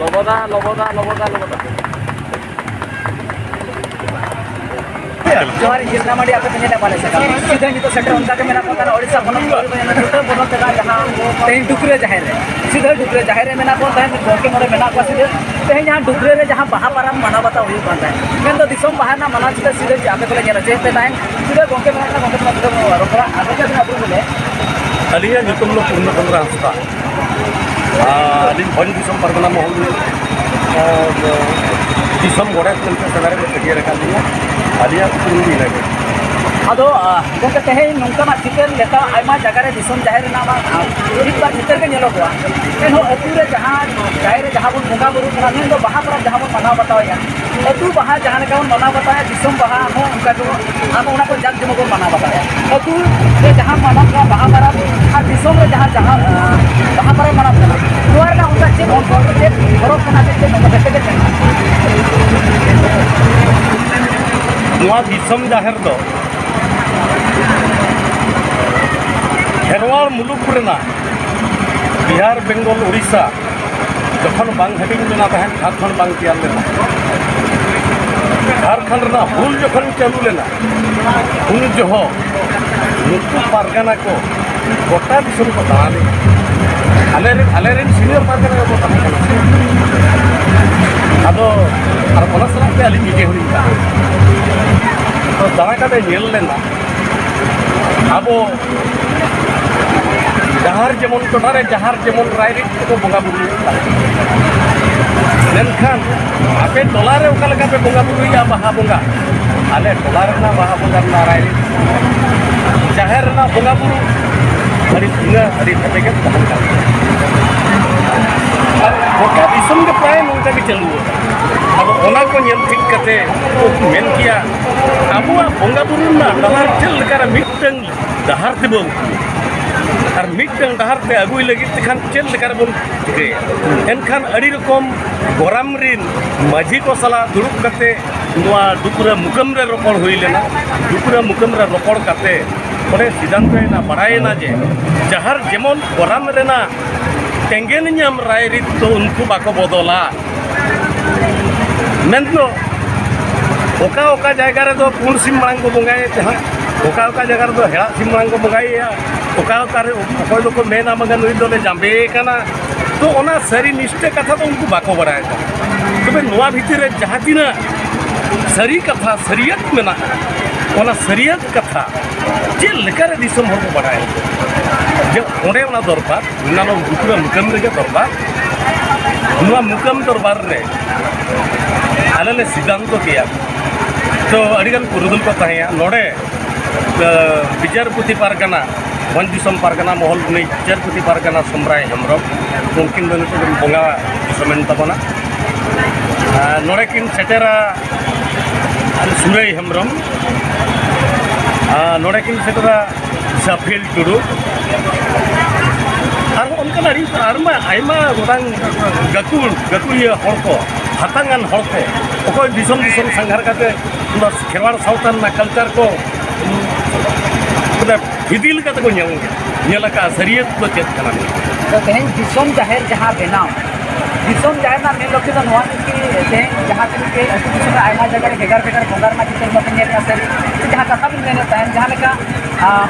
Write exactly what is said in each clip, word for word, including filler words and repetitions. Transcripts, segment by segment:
ᱞᱚᱵᱚᱫᱟ, ᱞᱚᱵᱚᱫᱟ, ᱞᱚᱵᱚᱫᱟ, ᱞᱚᱵᱚᱫᱟ᱾ ᱡᱚᱦᱟᱨ, ᱤᱧ ᱠᱨᱤᱥᱱᱟ ᱢᱟᱱᱰᱤ, ᱟᱯᱮ ᱯᱮ ᱧᱮᱞᱮᱫ ᱯᱟᱞᱮ ᱥᱮ ᱥᱤᱫᱷᱟᱹ ᱱᱤᱛᱚᱜ ᱥᱮᱴᱮᱨ ᱚᱱᱠᱟ ᱜᱮ ᱢᱮᱱᱟᱜ ᱵᱚᱱ ᱛᱟᱦᱮᱱᱟ ᱳᱰᱤᱥᱟ ᱯᱚᱱᱚᱛ ᱵᱚᱫᱚᱞ ᱛᱮ ᱡᱟᱦᱟᱸ ᱛᱮᱦᱮᱧ ᱰᱩᱠᱨᱟᱹ ᱡᱟᱦᱮᱨ ᱨᱮ, ᱥᱤᱫᱷᱟᱹ ᱰᱩᱠᱨᱟᱹ ᱡᱟᱦᱮᱨ ᱨᱮ ᱢᱮᱱᱟᱜ ᱵᱚᱱ ᱛᱟᱦᱮᱸᱫ, ᱜᱚᱢᱠᱮ ᱱᱚᱰᱮ ᱢᱮᱱᱟᱜ ᱠᱚᱣᱟ ᱥᱤᱫᱷᱟᱹ᱾ ᱛᱮᱦᱮᱧ ᱡᱟᱦᱟᱸ ᱰᱩᱠᱨᱟᱹ ᱨᱮ ᱡᱟᱦᱟᱸ ᱵᱟᱦᱟ ᱯᱟᱨᱟᱵᱽ ᱢᱟᱱᱟᱣ ᱵᱟᱛᱟᱣ ᱦᱩᱭᱩᱜ ᱠᱟᱱ ᱛᱟᱦᱮᱸᱫ, ᱢᱮᱱᱫᱚ ᱫᱤᱥᱚᱢ ᱵᱟᱦᱟ ᱨᱮᱱᱟᱜ ᱢᱟᱱᱟᱣ ᱪᱤᱛᱟᱹ ᱥᱤᱫᱷᱟᱹ ᱟᱯᱮ ᱠᱚᱞᱮ ᱧᱮᱞ ᱦᱚᱪᱚᱭᱮᱫ ᱯᱮ ᱛᱟᱦᱮᱸᱫ᱾ ᱥᱤᱫᱷᱟᱹ ᱜᱚᱢᱠᱮ ᱢᱮᱱᱟᱜ ᱠᱟᱱᱟ, ᱜᱚᱢᱠᱮ ᱥᱟᱞᱟᱜ ᱥᱤᱫᱷᱟᱹ ᱵᱚᱱ ᱨᱚᱯᱚᱲᱟ᱾ ᱟᱯᱮ ᱪᱮᱫ ᱵᱤᱱ ᱟᱹᱵᱤᱱ ᱵᱚᱞᱮ? ᱟᱹᱞᱤᱧᱟᱜ ᱧᱩᱛᱩᱢ ᱫᱚ ᱯᱩᱨᱱᱚ ᱪᱚᱸᱫᱽᱨᱚ ᱦᱟᱸᱥᱫᱟ᱾ ᱟᱨ ᱟᱹᱞᱤᱧ ᱵᱷᱚᱸᱡᱽ ᱫᱤᱥᱚᱢ ᱯᱟᱨᱜᱟᱱᱟ ᱢᱚᱦᱚᱞ ᱨᱮ, ᱟᱨ, ᱫᱤᱥᱚᱢ ᱜᱚᱰᱮᱛ ᱢᱮᱱᱛᱮ ᱥᱮᱫᱟᱭ ᱨᱮᱠᱚ ᱪᱷᱟᱹᱴᱭᱟᱹᱨ ᱟᱠᱟᱫ ᱞᱤᱧᱟ᱾ ᱟᱹᱞᱤᱧᱟᱜ ᱩᱯᱨᱩᱢ ᱫᱚ ᱤᱱᱟᱹᱜᱮ᱾ ᱟᱫᱚ, ᱟᱨ, ᱜᱚᱢᱠᱮ, ᱛᱮᱦᱮᱧ ᱱᱚᱝᱠᱟᱱᱟᱜ ᱪᱤᱛᱟᱹᱨ ᱞᱮᱠᱟ ᱟᱭᱢᱟ ᱡᱟᱭᱜᱟ ᱨᱮ ᱫᱤᱥᱚᱢ ᱡᱟᱦᱮᱨ ᱨᱮᱱᱟᱜ ᱢᱟ, ᱟᱨ, ᱢᱤᱫ ᱵᱟᱨ ᱪᱤᱛᱟᱹᱨ ᱜᱮ ᱧᱮᱞᱚᱜᱚᱜᱼᱟ᱾ ᱮᱱᱦᱚᱸ ᱟᱹᱛᱩ ᱨᱮ ᱡᱟᱦᱟᱸ ᱡᱟᱦᱮᱨ ᱨᱮ ᱡᱟᱦᱟᱸ ᱵᱚᱱ ᱵᱚᱸᱜᱟ ᱵᱩᱨᱩᱜ ᱠᱟᱱᱟ, ᱢᱮᱱᱫᱚ ᱵᱟᱦᱟ ᱯᱚᱨᱚᱵᱽ ᱡᱟᱦᱟᱸ ᱵᱚᱱ ᱢᱟᱱᱟᱣ ᱵᱟᱛᱟᱣᱮᱫᱼᱟ, ᱟᱹᱛᱩ ᱵᱟᱦᱟ ᱡᱟᱦᱟᱸ ᱞᱮᱠᱟ ᱵᱚᱱ ᱢᱟᱱᱟᱣ ᱵᱟᱛᱟᱣᱟ, ᱫᱤᱥᱚᱢ ᱵᱟᱦᱟ ᱦᱚᱸ ᱚᱱᱠᱟ ᱜᱮ ᱟᱵᱚ ᱚᱱᱟ ᱠᱚ ᱡᱟᱠ ᱡᱚᱢᱚᱠ ᱵᱚᱱ ᱢᱟᱱᱟᱣ ᱵᱟᱛᱟᱣᱟ᱾ ᱟᱹᱛᱩ ᱨᱮ ᱡᱟᱦᱟᱸ ᱢᱟᱱᱟᱣ ᱠᱟᱱᱟ ᱵᱟᱦᱟ ᱯᱚᱨᱚᱵᱽ ᱟᱨ ᱫᱤᱥᱚᱢ ᱨᱮ ᱡᱟᱦᱟᱸ, ᱡᱟᱦᱟᱸ, ᱟᱸ, ᱵᱟᱦᱟ ᱯᱚᱨᱚᱵᱽ ᱢᱟᱱᱟᱣ ᱠᱟᱱᱟ, ᱱᱚᱣᱟ ᱨᱮᱱᱟᱜ ᱚᱱᱠᱟ ᱪᱮᱫ ᱚᱱᱛᱚᱨ ᱠᱚ, ᱪᱮᱫ ᱯᱷᱚᱨᱚᱠ ᱠᱟᱱᱟ, ᱪᱮᱫ, ᱪᱮᱫ ᱚᱱᱠᱟ ᱵᱷᱮᱯᱮᱜᱮᱫ ᱢᱮᱱᱟᱜᱼᱟ? ᱱᱚᱣᱟ ᱫᱤᱥᱚᱢ ᱡᱟᱦᱮᱨ ᱫᱚ ᱠᱷᱮᱨᱣᱟᱲ ᱢᱩᱞᱩᱠ ᱨᱮᱱᱟᱜ ᱵᱤᱦᱟᱨ, ᱵᱮᱝᱜᱚᱞ, ᱩᱲᱤᱥᱥᱟ ᱡᱚᱠᱷᱚᱱ ᱵᱟᱝ ᱦᱟᱹᱴᱤᱧ ᱞᱮᱱᱟ ᱛᱟᱦᱮᱸᱫ, ᱡᱷᱟᱲᱠᱷᱚᱸᱰ ᱵᱟᱝ ᱛᱮᱭᱟᱨ ᱞᱮᱱᱟ, ᱡᱷᱟᱲᱠᱷᱚᱸᱰ ᱨᱮᱱᱟᱜ ᱦᱩᱞ ᱡᱚᱠᱷᱚᱱ ᱪᱟᱹᱞᱩ ᱞᱮᱱᱟ, ᱩᱱ ᱡᱚᱦᱚᱜ ᱱᱩᱠᱩ ᱯᱟᱨᱜᱟᱱᱟ ᱠᱚ ᱜᱚᱴᱟ ᱫᱤᱥᱚᱢ ᱠᱚ ᱫᱟᱬᱟᱱᱮᱫ ᱛᱟᱦᱮᱸᱫ᱾ ᱟᱞᱮ ᱨᱮᱱ, ᱟᱞᱮ ᱨᱮᱱ ᱥᱤᱱᱤᱭᱚᱨ ᱯᱟᱨᱜᱟᱱᱟ ᱠᱚᱠᱚ ᱛᱟᱦᱮᱸ ᱠᱟᱱᱟ᱾ ᱟᱫᱚ ᱟᱨ ᱚᱱᱟ ᱥᱟᱞᱟᱜ ᱛᱮ ᱟᱹᱞᱤᱧ ᱱᱤᱡᱮ ᱦᱚᱸᱞᱤᱧ ᱫᱟᱬᱟ, ᱛᱚ ᱫᱟᱬᱟ ᱠᱟᱛᱮ ᱧᱮᱞ ᱞᱮᱱᱟ, ᱟᱵᱚ ᱡᱟᱦᱟᱸ ᱡᱮᱢᱚᱱ ᱴᱚᱴᱷᱟ ᱨᱮ ᱡᱟᱦᱟᱸ ᱡᱮᱢᱚᱱ ᱨᱟᱭᱨᱤᱛ ᱛᱮᱠᱚ ᱵᱚᱸᱜᱟ ᱵᱩᱨᱩᱭᱮᱫ ᱠᱟᱱᱟ, ᱢᱮᱱᱠᱷᱟᱱ ᱟᱯᱮ ᱴᱚᱞᱟ ᱨᱮ ᱚᱠᱟ ᱞᱮᱠᱟ ᱯᱮ ᱵᱚᱸᱜᱟ ᱵᱩᱨᱩᱭᱮᱫᱼᱟ ᱵᱟᱦᱟ ᱵᱚᱸᱜᱟ, ᱟᱞᱮ ᱴᱚᱞᱟ ᱨᱮᱱᱟᱜ ᱵᱟᱦᱟ ᱵᱚᱸᱜᱟ ᱨᱮᱱᱟᱜ ᱨᱟᱭᱨᱤᱛ, ᱡᱟᱦᱮᱨ ᱨᱮᱱᱟᱜ ᱵᱚᱸᱜᱟ ᱵᱩᱨᱩ ᱟᱹᱰᱤ ᱵᱷᱤᱱᱟᱹ, ᱟᱹᱰᱤ ᱵᱷᱮᱯᱮᱜᱮᱫ ᱛᱟᱦᱮᱸ ᱠᱟᱱᱟ᱾ ᱟᱨ ᱜᱚᱴᱟ ᱫᱤᱥᱚᱢ ᱜᱮ ᱯᱨᱟᱭ ᱱᱚᱝᱠᱟ ᱜᱮ ᱪᱟᱹᱞᱩ ᱟᱠᱟᱱᱟ᱾ ᱟᱫᱚ ᱚᱱᱟ ᱠᱚ ᱧᱮᱞ ᱴᱷᱤᱠ ᱠᱟᱛᱮ ᱠᱚ ᱢᱮᱱ ᱠᱮᱭᱟ, ᱟᱵᱚᱣᱟᱜ ᱵᱚᱸᱜᱟ ᱵᱩᱨᱩ ᱨᱮᱱᱟᱜ ᱰᱟᱦᱟᱨ ᱪᱮᱫ ᱞᱮᱠᱟᱨᱮ ᱢᱤᱫᱴᱟᱝ ᱰᱟᱦᱟᱨ ᱛᱮᱵᱚᱱ, ᱟᱨ ᱢᱤᱫᱴᱟᱝ ᱰᱟᱦᱟᱨ ᱛᱮ ᱟᱹᱜᱩᱭ ᱞᱟᱹᱜᱤᱫ ᱛᱮᱠᱷᱟᱱ ᱪᱮᱫ ᱞᱮᱠᱟ ᱨᱮᱵᱚᱱ ᱪᱤᱠᱟᱹᱭᱟ? ᱮᱱᱠᱷᱟᱱ ᱟᱹᱰᱤ ᱨᱚᱠᱚᱢ ᱜᱚᱨᱟᱢ ᱨᱤᱱ ᱢᱟᱹᱡᱷᱤ ᱠᱚ ᱥᱟᱞᱟᱜ ᱫᱩᱲᱩᱵ ᱠᱟᱛᱮ ᱱᱚᱣᱟ ᱰᱩᱠᱨᱟᱹ ᱢᱩᱠᱟᱹᱢ ᱨᱮ ᱨᱚᱯᱚᱲ ᱦᱩᱭ ᱞᱮᱱᱟ᱾ ᱰᱩᱠᱨᱟᱹ ᱢᱩᱠᱟᱹᱢ ᱨᱮ ᱨᱚᱯᱚᱲ ᱠᱟᱛᱮ ᱚᱸᱰᱮ ᱥᱤᱫᱷᱟᱱᱛᱚᱭᱮᱱᱟ, ᱵᱟᱲᱟᱭᱮᱱᱟ ᱡᱮ ᱡᱟᱦᱟᱨ ᱡᱮᱢᱚᱱ ᱜᱚᱨᱟᱢ ᱨᱮᱱᱟᱜ ᱛᱮᱸᱜᱮᱱ ᱧᱟᱢ ᱨᱟᱭᱨᱤᱛ ᱫᱚ ᱩᱱᱠᱩ ᱵᱟᱠᱚ ᱵᱚᱫᱚᱞᱟ᱾ ᱢᱮᱱᱫᱚ ᱚᱠᱟ ᱚᱠᱟ ᱡᱟᱭᱜᱟ ᱨᱮᱫᱚ ᱯᱩᱸᱰ ᱥᱤᱢ ᱢᱟᱲᱟᱝ ᱠᱚ ᱵᱚᱸᱜᱟᱭᱮᱫ ᱛᱟᱦᱮᱸᱫ, ᱚᱠᱟ ᱚᱠᱟ ᱡᱟᱭᱜᱟ ᱨᱮᱫᱚ ᱦᱮᱲᱟᱜ ᱥᱤᱢ ᱢᱟᱲᱟᱝ ᱠᱚ ᱵᱚᱸᱜᱟᱭᱮᱫᱼᱟ, ᱚᱠᱟ ᱚᱠᱟᱨᱮ ᱚᱠᱚᱭ ᱫᱚᱠᱚ ᱢᱮᱱᱟ ᱵᱟᱝᱟ ᱱᱩᱭ ᱫᱚᱞᱮ ᱡᱟᱸᱵᱮ ᱠᱟᱱᱟ᱾ ᱛᱚ ᱚᱱᱟ ᱥᱟᱹᱨᱤ ᱱᱤᱥᱴᱟᱹ ᱠᱟᱛᱷᱟ ᱫᱚ ᱩᱱᱠᱩ ᱵᱟᱠᱚ ᱵᱟᱲᱟᱭᱟ᱾ ᱛᱚᱵᱮ ᱱᱚᱣᱟ ᱵᱷᱤᱛᱤᱨ ᱨᱮ ᱡᱟᱦᱟᱸ ᱛᱤᱱᱟᱹᱜ ᱥᱟᱹᱨᱤ ᱠᱟᱛᱷᱟ, ᱥᱟᱹᱨᱤᱭᱟᱹᱛ ᱢᱮᱱᱟᱜᱼᱟ, ᱚᱱᱟ ᱥᱟᱹᱨᱤᱭᱟᱹᱛ ᱠᱟᱛᱷᱟ ᱪᱮᱫ ᱞᱮᱠᱟᱨᱮ ᱫᱤᱥᱚᱢ ᱦᱚᱲ ᱠᱚ ᱵᱟᱲᱟᱭᱟ? ᱡᱮ ᱚᱸᱰᱮ ᱚᱱᱟ ᱫᱚᱨᱵᱟᱨ, ᱚᱱᱟ ᱫᱚ ᱩᱱᱠᱩᱣᱟᱜ ᱢᱩᱠᱟᱹᱢ ᱨᱮᱜᱮ ᱫᱚᱨᱵᱟᱨ᱾ ᱱᱚᱣᱟ ᱢᱩᱠᱟᱹᱢ ᱫᱚᱨᱵᱟᱨ ᱨᱮ ᱟᱞᱮ ᱞᱮ ᱥᱤᱫᱽᱫᱷᱟᱱᱛᱚ ᱠᱮᱭᱟ᱾ ᱛᱚ ᱟᱹᱰᱤᱜᱟᱱ ᱯᱩᱨᱩᱫᱷᱩᱞ ᱠᱚ ᱛᱟᱦᱮᱸᱭᱟ ᱱᱚᱰᱮ, ᱟᱸ, ᱵᱤᱪᱟᱹᱨᱯᱚᱛᱤ ᱯᱟᱨᱜᱟᱱᱟ, ᱵᱷᱚᱸᱡᱽ ᱫᱤᱥᱚᱢ ᱯᱟᱨᱜᱟᱱᱟ ᱢᱚᱦᱚᱞ ᱨᱤᱱᱤᱡ ᱵᱤᱪᱟᱹᱨᱯᱚᱛᱤ ᱯᱟᱨᱜᱟᱱᱟ ᱥᱚᱢᱨᱟᱭ ᱦᱮᱢᱵᱨᱚᱢ, ᱩᱱᱠᱤᱱ ᱫᱚ ᱱᱤᱛᱚᱜ ᱠᱤᱱ ᱵᱚᱸᱜᱟ ᱫᱤᱥᱚᱢᱮᱱ ᱛᱟᱵᱚᱱᱟ᱾ ᱟᱨ ᱱᱚᱰᱮ ᱠᱤᱱ ᱥᱮᱴᱮᱨᱟ ᱥᱩᱨᱟᱹᱭ ᱦᱮᱢᱵᱨᱚᱢ, ᱟᱨ ᱱᱚᱰᱮ ᱠᱤᱱ ᱥᱮᱴᱮᱨᱟ ᱥᱟᱯᱷᱤᱞ ᱴᱩᱰᱩ, ᱟᱨᱦᱚᱸ ᱚᱱᱠᱟᱱ ᱟᱹᱰᱤ ᱟᱭᱢᱟ, ᱟᱭᱢᱟ ᱜᱚᱴᱟᱝ ᱜᱟᱹᱠᱷᱩᱲ, ᱜᱟᱹᱠᱷᱩᱲᱤᱭᱟᱹ ᱦᱚᱲ ᱠᱚ, ᱦᱟᱛᱟᱝ ᱟᱱ ᱦᱚᱲ ᱠᱚ, ᱚᱠᱚᱭ ᱫᱤᱥᱚᱢ ᱫᱤᱥᱚᱢ ᱥᱟᱸᱜᱷᱟᱨ ᱠᱟᱛᱮ ᱱᱚᱣᱟ ᱠᱷᱮᱨᱣᱟᱲ ᱥᱟᱶᱛᱟ ᱨᱮᱱᱟᱜ culture ᱠᱚ, ᱢᱟᱱᱮ, ᱵᱷᱤᱫᱤ ᱞᱮᱠᱟ ᱛᱮᱠᱚ ᱧᱮᱞ, ᱧᱮᱞ ᱟᱠᱟᱫᱼᱟ ᱥᱟᱹᱨᱤᱭᱟᱹᱛ ᱫᱚ ᱪᱮᱫ ᱠᱟᱱᱟ ᱢᱮᱱᱛᱮ᱾ ᱛᱚ ᱛᱮᱦᱮᱧ ᱫᱤᱥᱚᱢ ᱡᱟᱦᱮᱨ ᱡᱟᱦᱟᱸ ᱵᱮᱱᱟᱣ, ᱫᱤᱥᱚᱢ ᱡᱟᱦᱮᱨ ᱨᱮᱱᱟᱜ ᱢᱮᱱ ᱞᱚᱠᱠᱷᱤ ᱫᱚ ᱱᱚᱣᱟ ᱠᱟᱱᱟ ᱠᱤ ᱛᱮᱦᱮᱧ ᱡᱟᱦᱟᱸ ᱛᱤᱱᱟᱹᱜ ᱜᱮ ᱟᱹᱛᱩ ᱫᱤᱥᱚᱢ ᱨᱮ ᱟᱭᱢᱟ ᱡᱟᱭᱜᱟ ᱨᱮ ᱵᱷᱮᱜᱟᱨ ᱵᱷᱮᱜᱟᱨ ᱵᱚᱸᱜᱟ ᱨᱮᱱᱟᱜ ᱪᱤᱛᱟᱹᱨ ᱢᱟᱯᱮ ᱧᱮᱞᱮᱫᱼᱟ ᱥᱮ, ᱥᱮ ᱡᱟᱦᱟᱸ ᱠᱟᱛᱷᱟ ᱵᱤᱱ ᱢᱮᱱᱮᱫ ᱛᱟᱦᱮᱸᱫ, ᱡᱟᱦᱟᱸ ᱞᱮᱠᱟ, ᱟᱸ,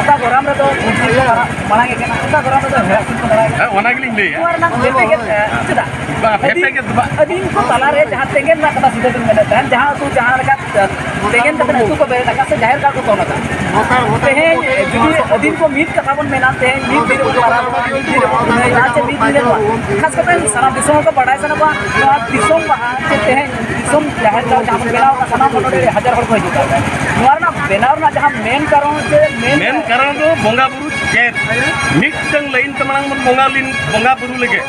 ᱚᱠᱟ ᱜᱚᱨᱟᱢ ᱨᱮᱫᱚ ᱵᱩᱫᱽᱫᱷᱤ ᱠᱚ ᱢᱟᱲᱟᱝ, ᱢᱟᱲᱟᱝ ᱮ ᱠᱟᱱᱟ, ᱚᱠᱟ ᱜᱚᱨᱟᱢ ᱨᱮᱫᱚ ᱦᱮᱲᱟᱜ ᱥᱤᱢ ᱠᱚ ᱢᱟᱲᱟᱝ ᱮ ᱠᱟᱱᱟ᱾ ᱦᱮᱸ, ᱚᱱᱟ ᱜᱮᱞᱤᱧ ᱞᱟᱹᱭᱮᱫᱼᱟ᱾ ᱱᱚᱣᱟ ᱨᱮᱱᱟᱜ ᱵᱮᱯᱮᱜᱮᱫ, ᱟᱸ, ᱪᱮᱫᱟᱜ? ᱵᱟᱝ, ᱟᱹᱫᱤᱢ, ᱵᱮᱯᱮᱜᱮᱫ ᱫᱚ ᱵᱟᱝ᱾ ᱟᱹᱫᱤᱢ ᱠᱚ ᱛᱟᱞᱟᱨᱮ ᱡᱟᱦᱟᱸ ᱛᱮᱸᱜᱮᱱ ᱨᱮᱱᱟᱜ ᱠᱟᱛᱷᱟ ᱥᱤᱫᱷᱟᱹ ᱵᱤᱱ ᱢᱮᱱᱮᱫ ᱛᱟᱦᱮᱸᱫ, ᱡᱟᱦᱟᱸ ᱟᱹᱛᱩ ᱡᱟᱦᱟᱸ ᱞᱮᱠᱟ ᱛᱮᱸᱜᱮᱱ ᱠᱟᱛᱮ ᱟᱹᱛᱩ ᱠᱚ ᱵᱮᱨᱮᱫ ᱟᱠᱟᱫ ᱥᱮ ᱡᱟᱦᱮᱨ ᱜᱟᱲ ᱠᱚ ᱛᱚᱞ ᱟᱠᱟᱫ᱾ ᱛᱮᱦᱮᱧ ᱡᱩᱫᱤ ᱟᱹᱫᱤᱢ ᱠᱚ ᱢᱤᱫ ᱠᱟᱛᱷᱟ ᱵᱚᱱ ᱢᱮᱱᱟ, ᱛᱮᱦᱮᱧ ᱢᱤᱫ ᱫᱤᱱ ᱨᱮᱵᱚᱱ ᱯᱟᱨᱟᱵᱽᱚᱜᱼᱟ, ᱢᱤᱫ ᱫᱤᱱ ᱨᱮᱵᱚᱱ ᱯᱩᱡᱟᱹᱭᱟ, ᱪᱮ ᱢᱤᱫ ᱫᱤᱱ ᱨᱮ ᱱᱚᱣᱟ᱾ ᱠᱷᱟᱥ ᱠᱟᱛᱮ ᱥᱟᱱᱟᱢ ᱫᱤᱥᱚᱢ ᱦᱚᱲ ᱠᱚ ᱵᱟᱰᱟᱭ ᱥᱟᱱᱟ ᱠᱚᱣᱟ, ᱱᱚᱣᱟ ᱫᱤᱥᱚᱢ ᱵᱟᱦᱟ ᱪᱮ ᱛᱮᱦᱮᱧ ᱫᱤᱥᱚᱢ ᱡᱟᱦᱮᱨ ᱜᱟᱲ ᱡᱟᱦᱟᱸ ᱵᱚᱱ ᱵᱮᱱᱟᱣ ᱟᱠᱟᱫ, ᱥᱟᱱᱟᱢ ᱦᱚᱲ ᱱᱚᱰᱮ ᱦᱟᱡᱟᱨ ᱦᱚᱲ ᱠᱚ ᱦᱤᱡᱩᱜ ᱠᱟᱱᱟ᱾ ᱱᱚᱣᱟ ᱨᱮᱱᱟᱜ ᱵᱮᱱᱟᱣ ᱨᱮᱱᱟᱜ ᱡᱟᱦᱟᱸ ᱢᱮᱱ ᱠᱟᱨᱚᱱ ᱪᱮ ᱢᱮᱱ ᱢᱮᱱ ᱠᱟᱨᱚᱱ ᱫᱚ ᱵᱚᱸᱜᱟ ᱵᱩᱨᱩ ᱪᱮᱫ? ᱢᱤᱫᱴᱟᱝ ᱞᱟᱭᱤᱱ ᱛᱮ ᱢᱟᱲᱟᱝ ᱵᱚᱱ ᱵᱚᱸᱜᱟ ᱞᱤᱱ-, ᱵᱚᱸᱜᱟ ᱵᱩᱨᱩ ᱞᱮᱜᱮ,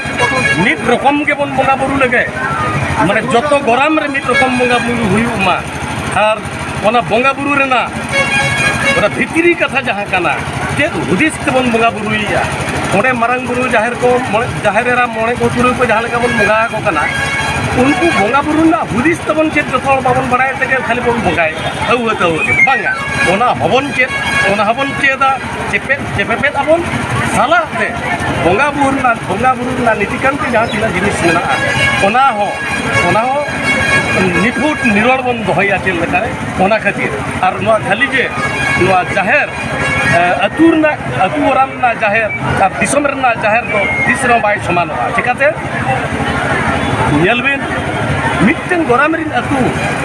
ᱢᱤᱫ ᱨᱚᱠᱚᱢ ᱜᱮᱵᱚᱱ ᱵᱚᱸᱜᱟ ᱵᱩᱨᱩ ᱞᱮᱜᱮ, ᱢᱟᱱᱮ ᱡᱚᱛᱚ ᱜᱚᱨᱟᱢ ᱨᱮ ᱢᱤᱫ ᱨᱚᱠᱚᱢ ᱵᱚᱸᱜᱟ ᱵᱩᱨᱩ ᱦᱩᱭᱩᱜ ᱢᱟ᱾ ᱟᱨ ᱚᱱᱟ ᱵᱚᱸᱜᱟ ᱵᱩᱨᱩ ᱨᱮᱱᱟᱜ ᱚᱱᱟ ᱵᱷᱤᱛᱨᱤ ᱠᱟᱛᱷᱟ ᱡᱟᱦᱟᱸ ᱠᱟᱱᱟ, ᱪᱮᱫ ᱦᱩᱫᱤᱥ ᱛᱮᱵᱚᱱ ᱵᱚᱸᱜᱟ ᱵᱩᱨᱩᱭᱮᱫᱼᱟ, ᱚᱸᱰᱮ ᱢᱟᱨᱟᱝ ᱵᱩᱨᱩ, ᱡᱟᱦᱮᱨ ᱠᱚ, ᱢᱚᱬᱮ, ᱡᱟᱦᱮᱨ ᱮᱨᱟ, ᱢᱚᱬᱮ ᱠᱚ ᱛᱩᱨᱩᱭ ᱠᱚ ᱡᱟᱦᱟᱸ ᱞᱮᱠᱟ ᱵᱚᱱ ᱵᱚᱸᱜᱟ ᱟᱠᱚ ᱠᱟᱱᱟ, ᱩᱱᱠᱩ ᱵᱚᱸᱜᱟ ᱵᱩᱨᱩ ᱨᱮᱱᱟᱜ ᱦᱩᱫᱤᱥ ᱛᱟᱵᱚᱱ ᱪᱮᱫ? ᱡᱚᱛᱚ ᱦᱚᱲ ᱵᱟᱵᱚᱱ ᱵᱟᱲᱟᱭ ᱛᱮᱜᱮ ᱠᱷᱟᱹᱞᱤ ᱵᱚᱱ ᱵᱚᱸᱜᱟᱭᱮᱫᱟ ᱟᱹᱣᱦᱟᱹ ᱛᱟᱹᱣᱦᱟᱹ ᱛᱮ᱾ ᱵᱟᱝᱟ, ᱚᱱᱟ ᱦᱚᱸᱵᱚᱱ ᱪᱮᱫ, ᱚᱱᱟ ᱦᱚᱸᱵᱚᱱ ᱪᱮᱫᱟ, ᱪᱮᱯᱮᱫ ᱪᱮᱯᱮᱯᱮᱫ ᱟᱵᱚᱱ᱾ ᱥᱟᱞᱟᱜ ᱛᱮ ᱵᱚᱸᱜᱟ ᱵᱩᱨᱩ ᱨᱮᱱᱟᱜ, ᱵᱚᱸᱜᱟ ᱵᱩᱨᱩ ᱨᱮᱱᱟᱜ ᱱᱤᱛᱤ ᱠᱟᱱᱛᱮ ᱡᱟᱦᱟᱸ ᱛᱤᱱᱟᱹᱜ ᱡᱤᱱᱤᱥ ᱢᱮᱱᱟᱜᱼᱟ, ᱚᱱᱟ ᱦᱚᱸ, ᱚᱱᱟ ᱦᱚᱸ ᱱᱤᱯᱷᱩᱴ ᱱᱤᱨᱚᱲ ᱵᱚᱱ ᱫᱚᱦᱚᱭᱟ ᱪᱮᱫ ᱞᱮᱠᱟᱨᱮ, ᱚᱱᱟ ᱠᱷᱟᱹᱛᱤᱨ᱾ ᱟᱨ ᱱᱚᱣᱟ ᱠᱷᱟᱹᱞᱤ ᱡᱮ ᱱᱚᱣᱟ ᱡᱟᱦᱮᱨ, ᱮ, ᱟᱹᱛᱩ ᱨᱮᱱᱟᱜ, ᱟᱹᱛᱩ ᱚᱲᱟᱜ ᱨᱮᱱᱟᱜ ᱡᱟᱦᱮᱨ ᱟᱨ ᱫᱤᱥᱚᱢ ᱨᱮᱱᱟᱜ ᱡᱟᱦᱮᱨ ᱫᱚ ᱛᱤᱥ ᱨᱮᱦᱚᱸ ᱵᱟᱭ ᱥᱚᱢᱟᱱᱚᱜᱼᱟ᱾ ᱪᱤᱠᱟᱹᱛᱮ? ᱧᱮᱞ ᱵᱤᱱ, ᱢᱤᱫᱴᱟᱝ ᱜᱚᱨᱟᱢ ᱨᱤᱱ ᱟᱹᱛᱩ,